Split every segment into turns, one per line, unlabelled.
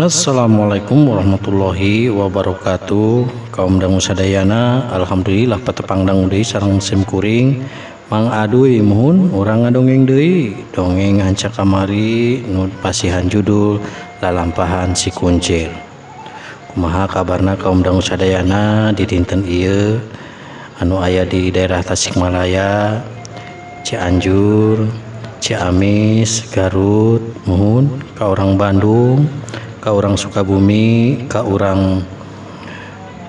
Assalamualaikum warahmatullahi wabarakatuh. Kaum dangu sadayana, alhamdulillah patepang dangu deui sareng sim kuring Mang Aduy. Muhun urang ngadongeng deui dongeng hanca kamari nu pasihan judul Lalampahan Si Kuncir. Kumaha kabarna kaum dangu sadayana di dinten ieu anu aya di daerah Tasikmalaya, Cianjur, Ciamis, Garut, muhun ka urang Bandung, ka urang Sukabumi, ka urang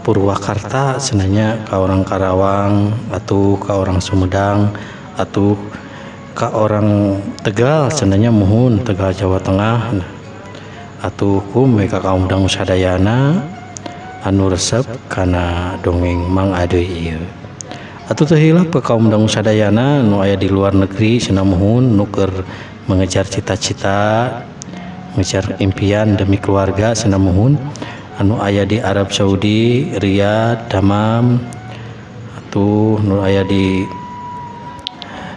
Purwakarta cenah nya, ka orang Karawang atau ka orang Sumedang atau ka orang Tegal cenah nya, muhun Tegal, Jawa Tengah, atau kum ka kaum dangu sadayana anu resep kana dongeng Mang Aduy ieu. Atuh teu hilap ka kaum dangu sadayana nu aya di luar negeri cenah, muhun nu keur mengejar cita-cita, mengejar impian demi keluarga cenah, muhun anu aya di Arab Saudi, Riyadh, Damam, atuh nu aya di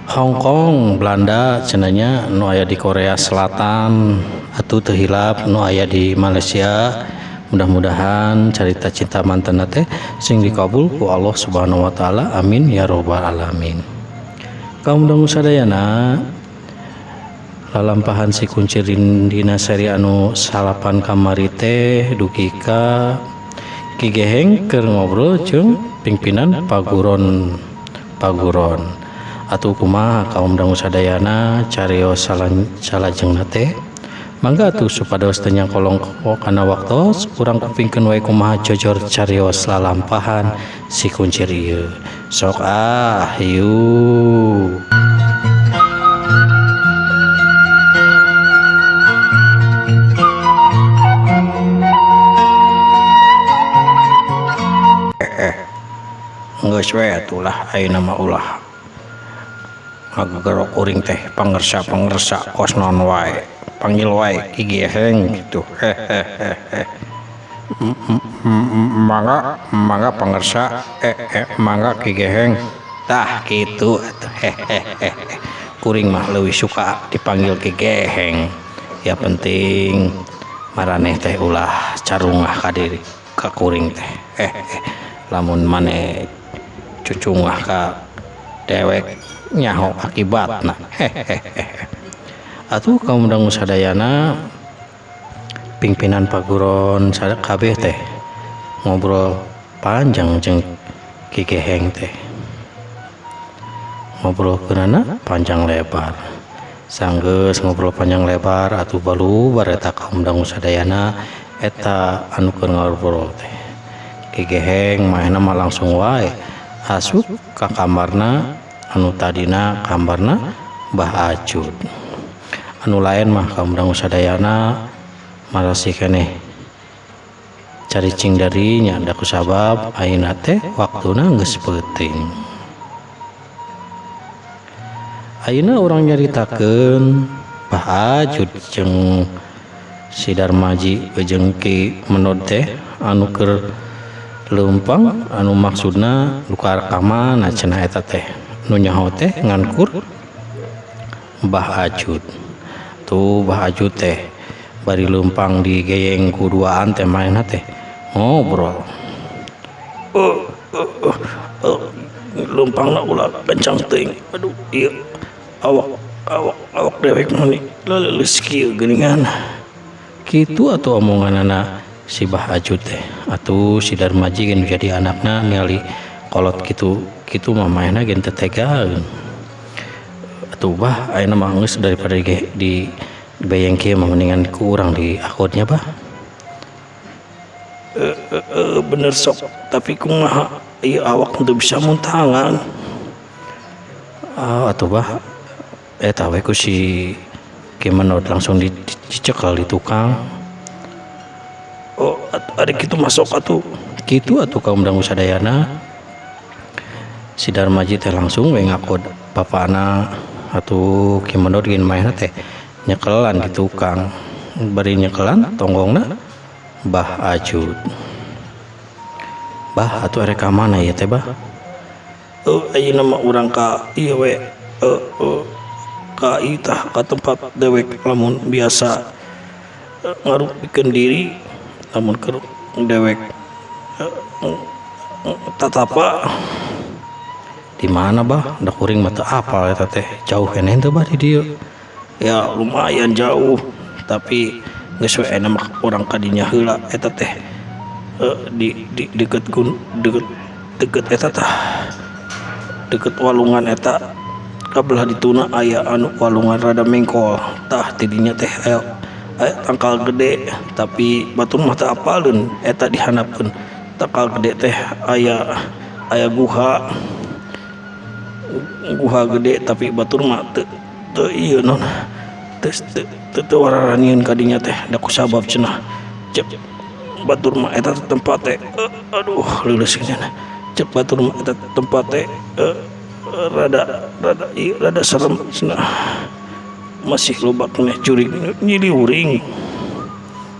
Hong Kong, Belanda cenah nya, nu aya di Korea Selatan, atuh teu hilap nu aya di Malaysia. Mudah-mudahan carita cinta mantenna teh sing dikabul ku Allah Subhanahu wa taala, amin ya robbal alamin. Kaum dangu sadayana, Lalampahan Si Kuncir dina seri anu 9 kamari teh dugi ka Ki Geheng keur ngobrol jeung pimpinan paguron paguron. Atuh kumaha kaum dangu sadayana carios salajengna teh? Mangga atuh supados teu nyangkolong kana waktos, urang kupingkeun wae kumaha jojor carios Lalampahan Si Kuncir ieu. Sok ah, yuk. Geus we atuh lah, ayeuna mah ulah ngagegero kuring teh pangersa pangersa kos naon wae, panggil wae Ki Geheng gitu. Hehehe, mangga mangga pangersa, eh, eh mangga Ki Geheng. Tah, kitu atuh. Hehehe, kuring mah leuwih suka dipanggil Ki Geheng ya, penting maraneh teh ulah carungah ka diri ka kuring teh. Eh, lamun maneh cucungah ka dewek, nyaho akibatna. Hehehe. Atuh kaum dangu sadayana, pimpinan paguron kabeh teh ngobrol panjang jeung Ki Geheng teh, ngobrol keunana panjang lebar. Sanggeus ngobrol panjang lebar atuh balubar eta kaum dangu sadayana eta anu keur ngobrol teh Ki Geheng manehna mah langsung wae asup ka kamarna anu tadina kamarna Mbah Ajud. Anu lain mah kaum dangu sadayana marasih keneh caricing darinya da kusabab ayeuna teh waktuna geus peuting. Ayeuna urang nyaritakeun Mbah Ajud jeung si Darmaji jeung Ki Menod teh anu keur leumpang, anu maksudna luka ka mana cenah eta teh, nu nyaho teh ngankur Mbah Ajud. Tuh, Mbah Ajud teh bari leumpang digeyeng ku duaan teh, manehna teh ngobrol, "Leumpangna ulah kencang teuing, aduh, ieu awak awak awak dewek mah nih leuleus kieu geuningan." Kitu atuh omonganana si Bah Ajud teh. Atuh si Darmaji ge nu jadi anakna ningali kolot kitu kitu mah manehna ge teu tega. "Atuh Bah, ayeuna mah geus, daripada di bayang kieu mah mendingan ku urang diakodnya, Bah." "Bener sok, tapi kumaha ieu awak teu bisa muntangan." "Ah, atuh Bah, eta we ku si Ki Menod langsung dicekel di tukang." "Oh, ada kitu masuk atuh." Kitu atuh kaum dangu sadayana, si Darmaji teh langsung we ngakod bapana. Atuh Ki Menod ge manehna teh nyekelan di tukang, bari nyekelan tonggongna Bah Ajud. "Bah, atuh erek ka mana ieu teh, Bah?" "Oh, ayeuna mah urang ka ieu we, ka ieu tah, ka tempat dewek lamun biasa Ngarupikeun diri lamun keur dewek tatapa. Di mana, Bah? Da kuring mah teu apal eta teh. Jauh keneh teu, Bah, di dieu? Ya lumayan jauh, tapi geus we ayeuna mah urang ka dinya heula. Eta teh di deket gun deket deket eta tah, deket walungan eta ka belah dituna aya anu walungan rada mengkol. Tah, ti dinya teh aya aya tangkal gede, tapi batur mah teu apaleun. Eta dihandapeun tangkal gede teh aya aya guha guha gede, tapi batur mah teu teu ieu naon teu teu teu wararanieun ka dinya teh, da kusabab cenah cek batur mah eta tempat teh, aduh, leuleus cenah, cek batur mah eta tempat teh rada rada ieu, rada serem cenah, masih loba keneh jurig nyiliuring.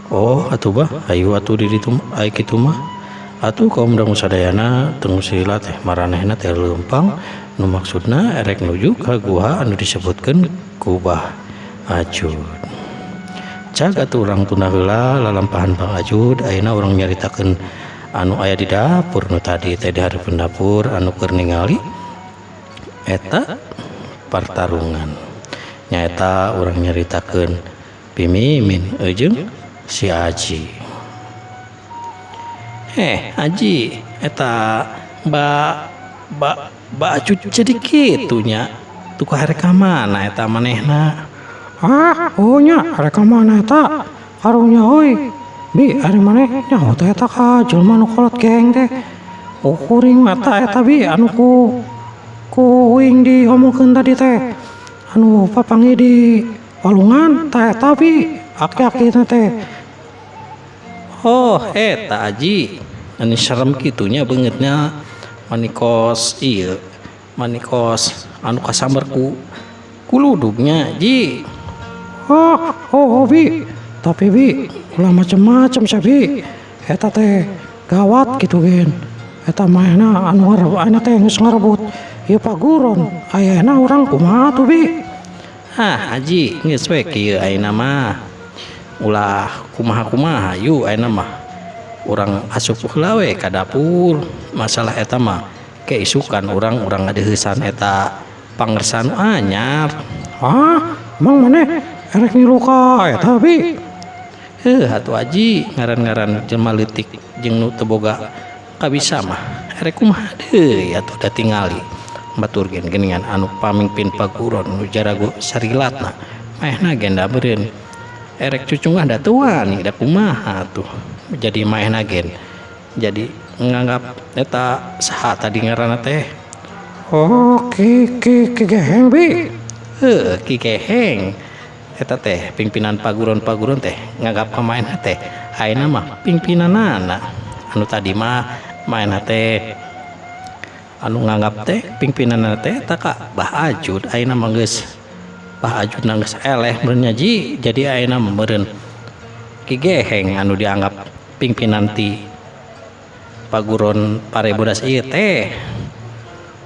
Oh atuh, Bah, hayu atuh di ditu aya kitu mah atuh. Kaum dangu sadayana, teu sila teh maranehna teh leumpang nu maksudna erek nuju ka guha anu disebutkeun ku Bah Ajud. Cag atuh urang tunda heula lalampahan Bang Ajud. Ayeuna urang nyaritakeun anu aya di dapur nu tadi teh, di hareupeun dapur anu keur ningali eta partarungan, nyaeta urang nyaritakeun Pimimin jeung si Aji. Eh, Aji, eta ba ba Ba Ajud jadi kitu nya tuh, rek ka mana eta manehna?
Ah, oh nya, rek ka mana eta? Karunya euy. Bi, ari maneh nyaho teh eta ka jelema nu kolot geng teh? Oh, kuring mah eta eta, Bi, anu ku ku uing diomongkeun tadi teh. Anu papanggih di walungan tah eta, Bi, aki-aki teh.
Oh, eta Aji anu serem kitu nya beungeutna, mani kos ieu, mani kos anu kasamber ku kuludugnya, Ji.
Oh, oh, oh Bi. Tapi Bi, ulah macem-macem sia, Bi. Eta teh gawat gitu gen. Eta manehna anu ayeuna teh geus ngarebut ieu paguron. Ayeuna urang kumaha tuh, Bi?
Ah, Aji, geus we kieu ayeuna mah. Ulah kumaha-kumaha, yuk ayeuna mah urang asup heula we ka dapur. Masalah eta mah ke isukan urang urang ngadeuheusan eta pangersa nu anyar.
Ah, emang maneh erek ngilu ka eta, Bi?
Heuh atuh, Aji, ngaran-ngaran jelema leutik jeung nu teu boga kabisa mah erek kumaha deui atuh, da tingali batur gen geuningan anu pamimpin paguron nu jarago sarilatna maehna gen da meureun erek cucungah, da teu wani, da kumaha atuh. Jadi maehna gen jadi nganggap eta saha tadi ngaranna teh?
Oh, ki ki ki geheng, Bi.
Heuh, Ki Geheng eta teh pimpinan paguron-paguron teh nganggap ka maehna teh ayeuna mah pimpinanana. Anu tadi mah maehna teh anu nganggap teh pimpinanana teh eta ka Bah Ajud. Ayeuna mah geus Bah Ajud geus eleh meureun nya, Ji. Jadi ayeuna mah meureun Ki Geheng anu dianggap pimpinan ti paguron Pare Bodas ieu teh.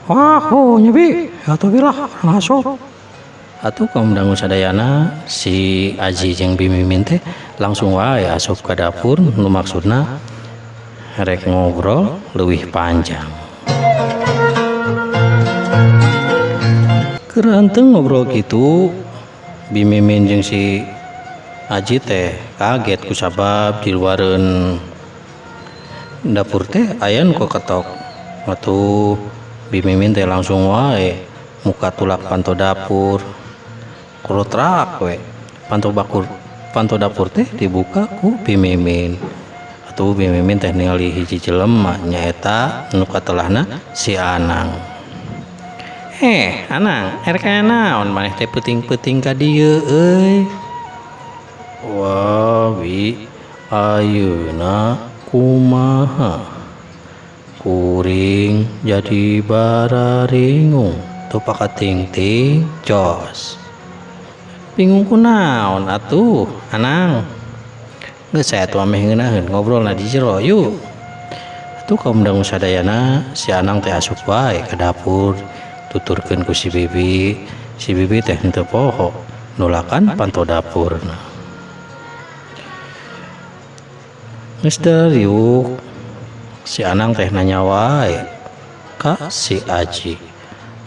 Wah, oh nya, Bi. Atuh, Bi, lah, urang asup.
Atuh kaum dangu sadayana, si Aji jeung Bimimin teh langsung wae asup ka dapur nu maksudna rek ngobrol leuwih panjang. Keur henteu ngobrol kitu, Bimimin jeung si Aji teh kaget kusabab di luareun dapur teh aya nu keketok. Atuh Bimimin teh langsung wae muka tulak panto dapur. Kurutrak we panto bakur panto dapur teh dibuka ku Bimimin. Atuh Bimimin teh ningali hiji jelema, nyaeta nu katelahna si Anang. Eh, Anang, erek aya naon maneh teh peuting-peuting ka dieu euy? Wah, Bi, ayeuna kumaha, kuring jadi bararingung teu pakating-ting jos. Bingung kunaon atuh, Anang? Geus aya atuh, ameh ngeunaheun ngobrolna di jero yuk. Atuh kaum dangu sadayana, si Anang teh asup wae ka dapur, tuturkeun ku si Bibi. Si Bibi teh henteu poho nulakan panto dapurna. Geus dariuk si Anang teh nanya wae ka si Aji.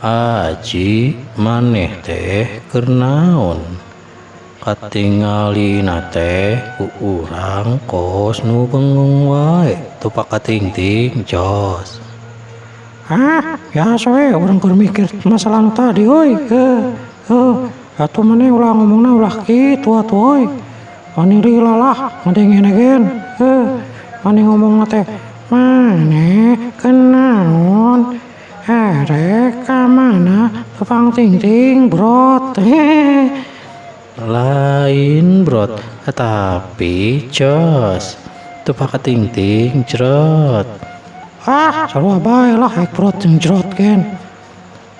Aji maneh teh keur naon? Katingalina teh ku urang kos nu bengong wae tupak katingting jos.
Ah, biasa we urang keur mikir masalah nu tadi euy. Heuh, atuh maneh ulah ngomongna ulah kitu atuh euy. Mani lila lah ngadengene-gen. Heuh, mani ngomongna teh maneh kenaon erek ka mana tepang ting-ting brot. Hehe.
Lain brot tapi jos tupak katingting jrot.
Ah, sarua bae lah ek brot jeung jrot gen.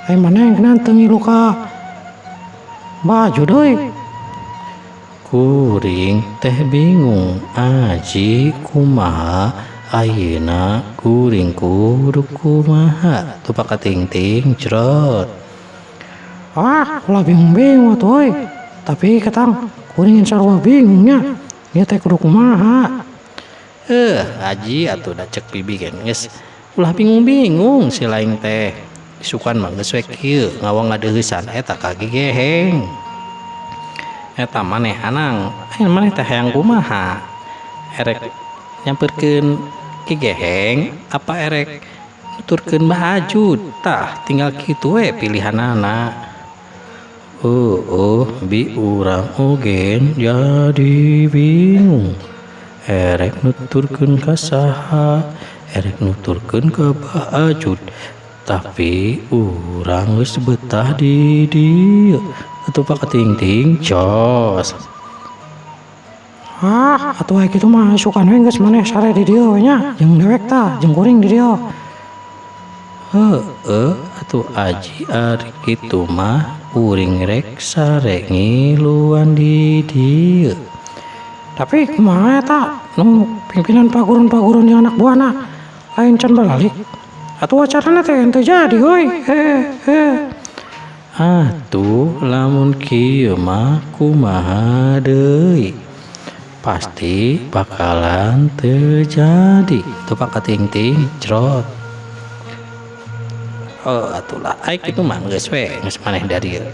Ai maneh ngeunaan teu ngilu ka baju deui.
Kuring teh bingung Aji kumaha ayeuna kuring kudu kumaha tupak katingting jrot.
Ah, ulah bingung-bingung atuh euy. Tapi ketang kuring sarua bingungnya. Ieu teh kudu kumaha?
Aji atuh da cek bibi gen geus ulah bingung-bingung si laing teh. Isukan mah geus we kieu ngawang ngadeuheusan eta ka gigeheng. Eta maneh Anang, aya maneh teh hayang kumaha? Erek nyamperkeun gigeheng apa erek nuturkeun Bah Ajud? Tah tinggal kitu we pilihanana. Oh, bi urang ogen jadi bingung. Erek nuturkeun ka saha, erek nuturkeun ka Bah Ajud. Tapi urang geus betah di dieu. Atuh pak katingting jos.
Ah, atuh aya kitu mah isukan we geus maneh sare di dieu we nya, jeung dewek tah, jeung kuring di dieu.
Heueuh atuh Aji ari kitu mah kuring rek sare ngiluan di dieu.
Tapi kumaha eta nu pimpinan paguron-paguron jeung anak buahna lain can balalik. Atuh acarana teh henteu jadi euy. Hehe.
Atuh lamun kieu mah kumaha deui? Pasti bakalan terjadi. Tupak katingting jrot. Oh atulah ai kitu mah geus we geus maneh dari dieu.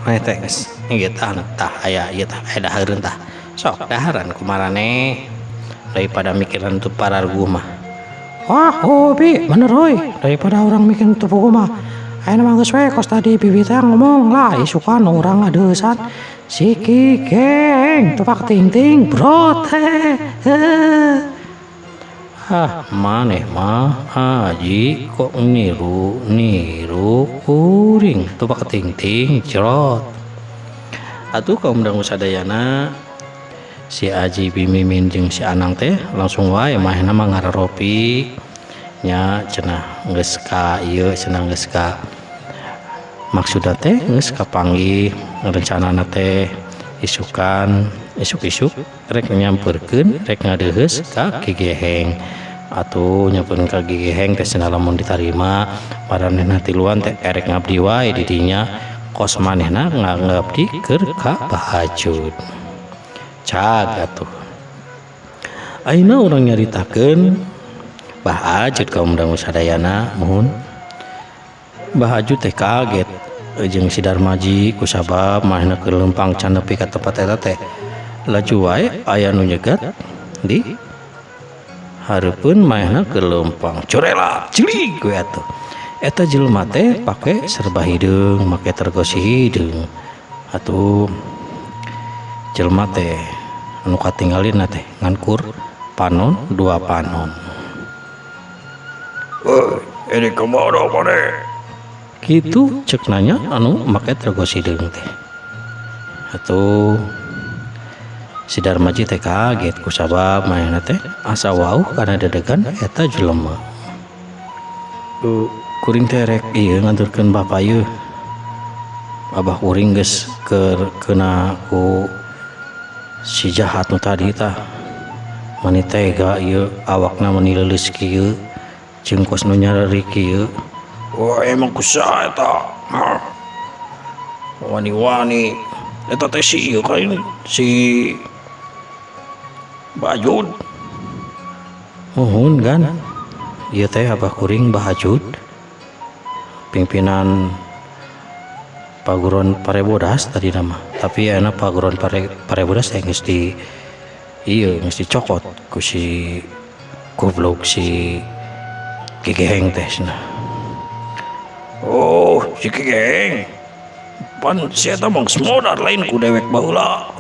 Maneh teh geus ieu tah tah aya ieu tah aya dahareun tah. Sok daharan kumaraneh daripada mikiran teu pararguh mah.
Wah, oh bi, bener euy. Daripada urang mikir teu puguh mah. Ayeuna mah geus we kos tadi bibi teh ngomong lah isukan urang ngadeusan si Kikeng tupak ting-ting brot. Hehe.
Ah, maneh mah Aji kok niru-niru kuring tupak ting-ting jrot. Atuh kaum dangu sadayana si Aji Bimimin jeung si Anang teh langsung wae manehna mah ngararopi nya cenah geus ka ieu cenah geus ka maksudna teh geus kapanggih rencanana teh isukan isuk-isuk rek nyamperkeun rek ngadeuheus ka Kigeheng. Atuh nyamperkeun ka Kigeheng teh cenah lamun ditarima maranehna tiluan teh erek ngabdi wae di dinya kos manehna ngabdi keur ka Bah Ajud. Cag atuh. Ayeuna urang nyaritakeun Bah Ajud kaum dangu sadayana muhun. Bah Ajud teh kaget jeung si Darmaji kusabab manehna keur leumpang can nepi ka tempat eta teh. Laju wae aya nu nyegat di hareupeun manehna keur leumpang. Corelat cilik we atuh. Eta jelema teh pake serba hideung, make tergosi hideung. Atuh jelema teh anu katinggalina teh ngan kur panon dua panon.
Euy, ini kemana maneh?
Kitu cek nanya anu make tergosi hideung teh. Atuh si Darmaji teh kaget kusabab manehna teh asa wauh kana dedegan eta jelema. Kuring teh rek ieu nganturkeun bapa ieu. Abah kuring geus keur kena ku si jahat nu tadi tah. Mani tega ieu awakna mani leuleus kieu jeung kos nu nyareri kieu.
Wah, emang kusaha eta? Hah? Wani-wani eta teh si ieu kain si Bajud.
Muhun gan, ieu teh abah kuring Bah Ajud, pimpinan Paguron Parebodas tadi nama. Tapi ayeuna Paguron Parebodas teh geus di ieu geus dicokot ku si goblok si Gegeheng teh cenah.
Oh, si Gegeheng. Pan si eta mah geus modar lain ku dewek baheula.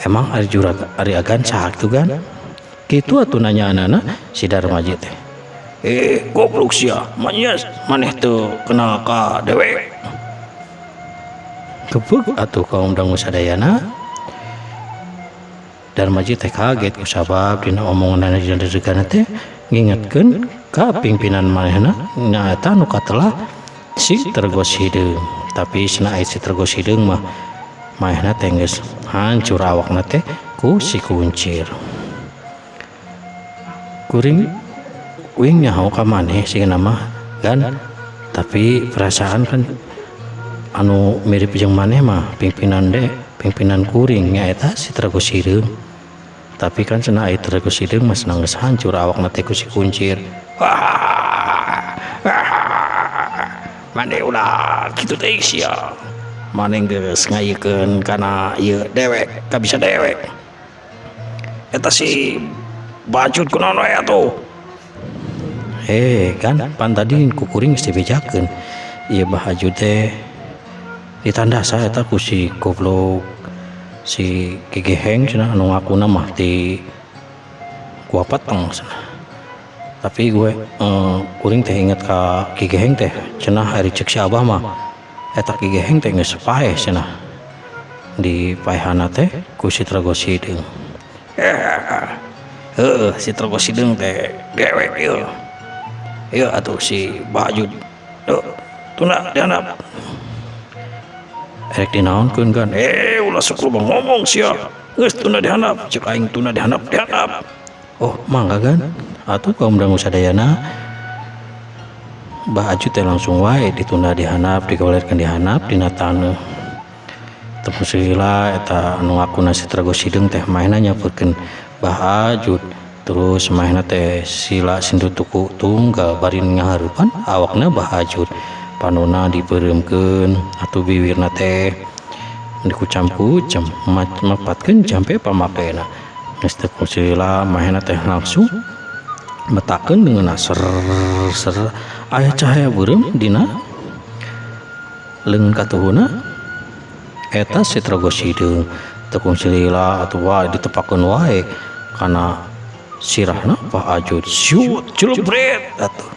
Emang ari jurag ari agan saha kitu gan? Kitu atuh nanyaanana si Darmaji teh.
Goblok sia, manya maneh teu kenal ka dewek.
Gebeg atuh kaum dangu sadayana. Darmaji teh kaget kusabab dina omonganana dina dedegana teh ngingetkeun ka pimpinan manehna nyaeta nu katelah si Tergos Hideung. Tapi cenah aya si Tergos Hideung mah manehna teh geus hancur awakna teh ku si Kuncir. Kuring uing nyaho ka maneh sigana mah gan, tapi perasaan kan anu mirip jeung maneh mah pimpinan de pimpinan kuring nyaeta si Tergos Hideung. Tapi kan cenah aya Tergos Hideung mah cenah geus hancur awakna teh ku si Kuncir.
Maneh ulah kitu teh sia. Maneh geus ngayeukeun kana ieu dewek, ka bisa dewek. Eta si Bajut kunaon we atuh.
Kan pan tadi ku kuring geus dibejakeun. Ieu Bah Ajud teh ditandasa eta ku si goblok si Gegeheng cenah anu ngakuna mah ti Gua Peteng cenah. Tapi gue kuring teh inget ka Gegeheng teh cenah ari ceuk si Abah mah eta Gegeheng teh geus paeh cenah. Di paehana teh ku si Tergos Hideung.
Heuh, si Tergos Hideung teh dewek ieu. Ieu atuh si Bah Ajud. Duh, tunda dihandap.
Erek dinaonkeun kan?
Ulah sok loba ngomong sia. Geus tunda dihandap, ceuk aing tunda dihandap, dihandap.
Oh, mangga gan. Atuh kaum dangu sadayana Bah Ajud teh langsung wae ditunda dihandap, digolerkeun dihandap dina taneuh. Teu heula eta anu ngakuna si Tergos Hideung teh manehna nyamperkeun Bah Ajud. Terus manehna teh sila sindut tuku tunggal bari ngahareupan awakna Bah Ajud. Panona dipeureumkeun atuh biwirna teh dikucam-kucam mapatkeun jampe pamakena. Geus teu heula manehna teh langsung metakeun deungeunna ser ser aya cahaya beureum dina leungeun katuhuna eta si Tergos Hideung. Teu kungsi lila atuh wae ditepakeun wae kana sirahna Bah Ajud. Siut jelebret atuh.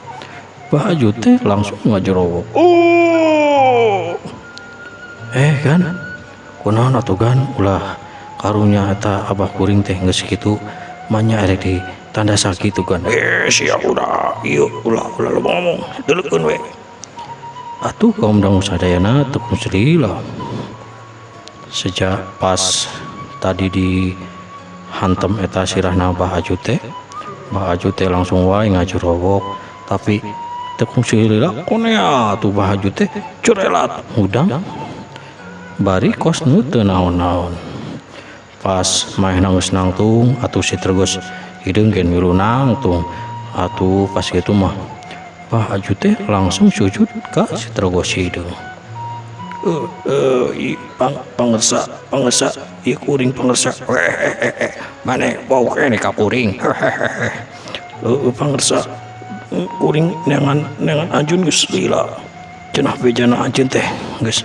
Bah Ajud teh langsung ngajerowok.
Oh.
Kan kunaon atuh gan ulah karunya eta abah kuring teh geus kitu manya erek di tanda sakitu kan.
Sia udah ieu ulah ulah loba ngomong deulekeun we.
Atuh kaum dangu sadayana teu kungsi lila. Sejak pas tadi di hantem eta sirahna Bah Ajud teh, Bah Ajud teh langsung wae ngajurowok, tapi teu kungsi lila konea atuh Bah Ajud teh curelat hudang bari kos nu teu naon-naon. Pas manehna geus nangtung atuh si Tergos Hideung gen milu nangtung. Atuh pas kitu mah Bah Ajud teh langsung sujud ka si Tergos Hideung.
Pangersa, pangersa, ieu kuring pangersa. Maneh bau keneh ka kuring. Pangersa, kuring neangan anjeun geus lila. Cenah bejana anjeun teh geus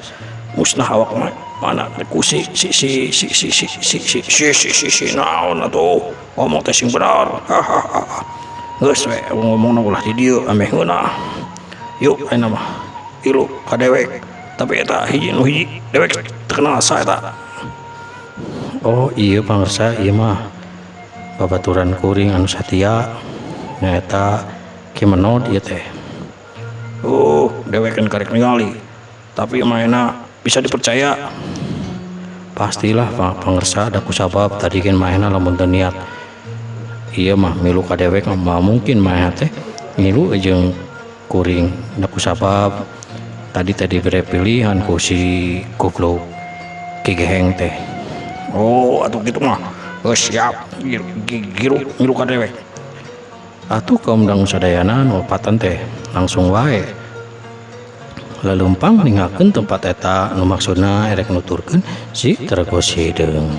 musnah awak mah. Mana ku si si si si si si si si si si si si naon atuh ngomong teh sing bener. Geus we ngomongna ulah di dieu ameh ngeunah. Yuk ayeuna mah ilu ka dewek. Tapi eta hiji nu hiji dewek terkenal sa eta.
Oh iya pangersa, ieu mah babaturan kuring anu satia nyaeta Ki Menod ieu teh.
Oh, dewek kan karek ningali. Tapi manehna bisa dipercaya.
Pastilah pangersa, da kusabab tadi gen manehna lamun teu niat ieu mah milu ka dewek mah mungkin manehna teh ngilu jeung kuring. Da kusabab tadi teh dibere pilihan ku si goblok Ki Geheng teh.
Oh, atuh kitu mah. Oh siap, giru ngilu ka dewek.
Atuh kaum dangu sadayana nu opatan teh langsung wae laleumpang ninggalkeun tempat eta nu maksudna erek nuturkeun si Tergos Hideung.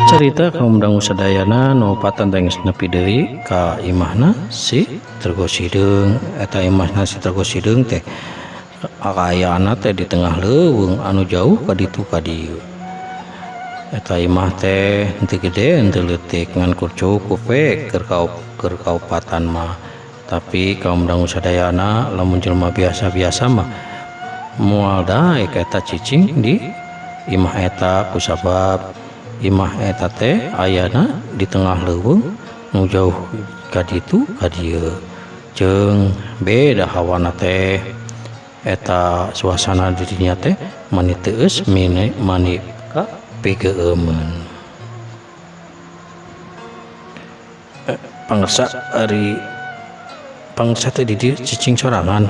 Cerita kaum dangu sadayana nu opatan teh geus nepi deui ka imahna si Tergos Hideung. Eta imahna si Tergos Hideung teh kaayana teh di tengah leuweung anu jauh ka ditu ka dieu. Eta imah teh henteu gede henteu leutik ngan kur cukup we keur kaopatan mah. Tapi kaum dangu sadayana lamun jelema biasa-biasa mah moal daek eta cicing di imah eta kusabab imah eta teh ayana di tengah leuweung nu jauh ka ditu ka dieu. Jeung beda hawana teh eta suasana di dinya teh mani teueus mani ka pigeueumeun. Pangersa ari pangersa teh di dieu cicing sorangan.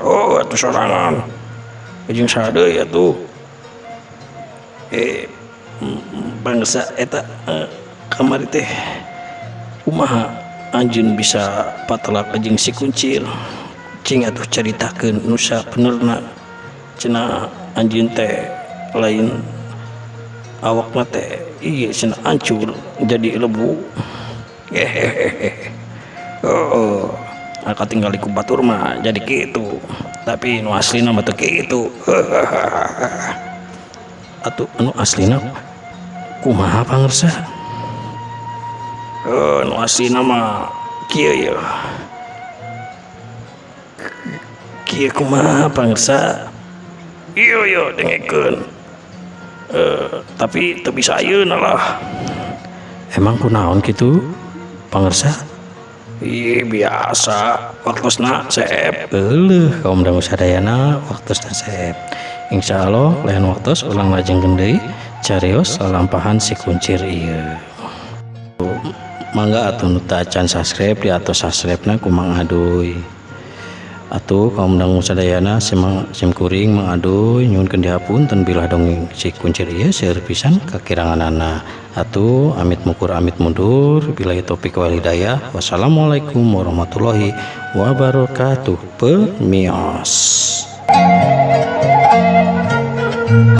Oh atuh sorangan. Jeung saha deui atuh? Bangsa eta kamari teh kumaha anjeun bisa patelak jeung si Kuncir? Cing atuh caritakeun nu sabenerna. Cenah anjeun teh lain awakna teh ieu cenah hancur jadi lebu. Hehehe. Oh, katinggali ku batur mah jadi kitu. Tapi nu aslina mah teu kitu.
Atuh anu aslina kumaha pangersa?
Nu aslina mah kieu ye. Kieu kumaha pangersa? Ieu ye dengekeun. Tapi teu bisa ayeuna lah.
Emang kunaon kitu pangersa?
Ih, biasa waktosna seep.
Euleuh kaum dangu sadayana waktosna seep. Insya Allah lain waktos ulang lajengkeun deui carios lalampahan si Kuncir ieu. Mangga atuh nu teu acan subscribe di atos subscribe-na ku Mang Aduy. Atuh kaum dangu sadayana sim kuring Mang Aduy nyuhunkeun dihapunten bilah dongeng si Kuncir ieu seueur pisan kakiranganana. Atuh amit mukur amit mundur billahi taufik wal hidayah. Wassalamualaikum warahmatullahi wabarakatuh. Permios.